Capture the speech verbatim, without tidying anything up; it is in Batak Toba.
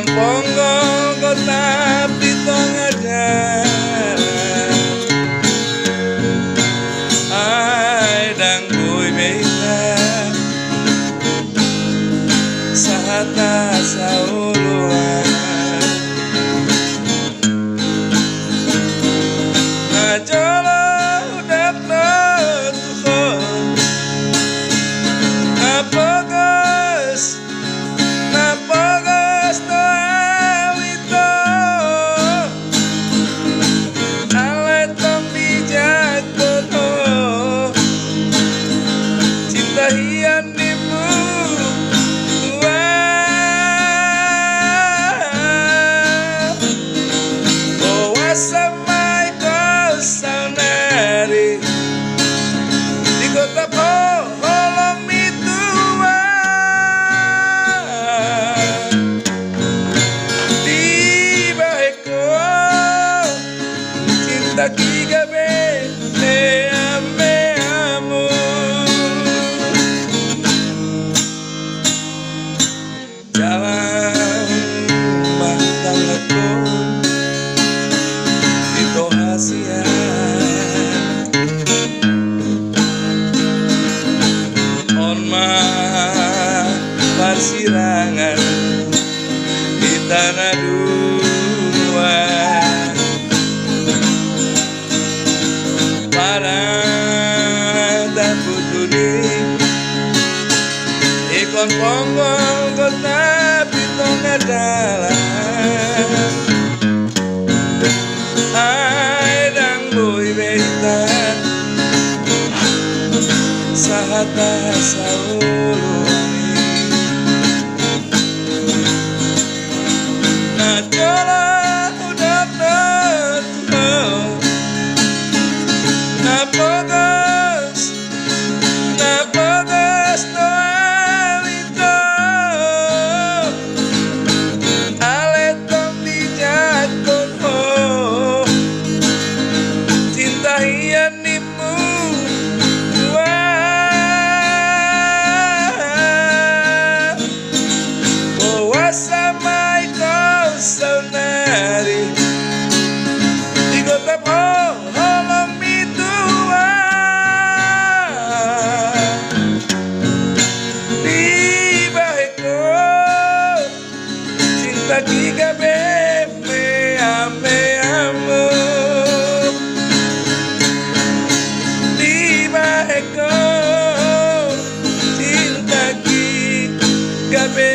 Ponggol gotap di tonga jalan, ai ndang boi be hita sahata saoloan. Na jolo hudok do tu ho, na pogos, na pogos do au ito. Alai tong dijangkon ho, cinta hian nimmu. Wah, boasa ma ingkon saonari digotap ho holong ni Tuhan. Dibahen ho cintaki gabe meam-meammu. Jala ma tanganku di toha sian on ma parsirangan hita na dua. Pada taputu ni ingkon ponggol gotap di tonga dalan, ai ndang boi be hita sahata saoloan. Na jolo hudok do tu ho, na pogos, na pogos do au ito. Alai tong dijangkon ho cinta hian nimmu. Wah, boasa ma ingkon saonari digotap ho holong ni Tuhan. Dibahen ho cintaki gabe meam-meammu. Dibahen ho cintaki gabe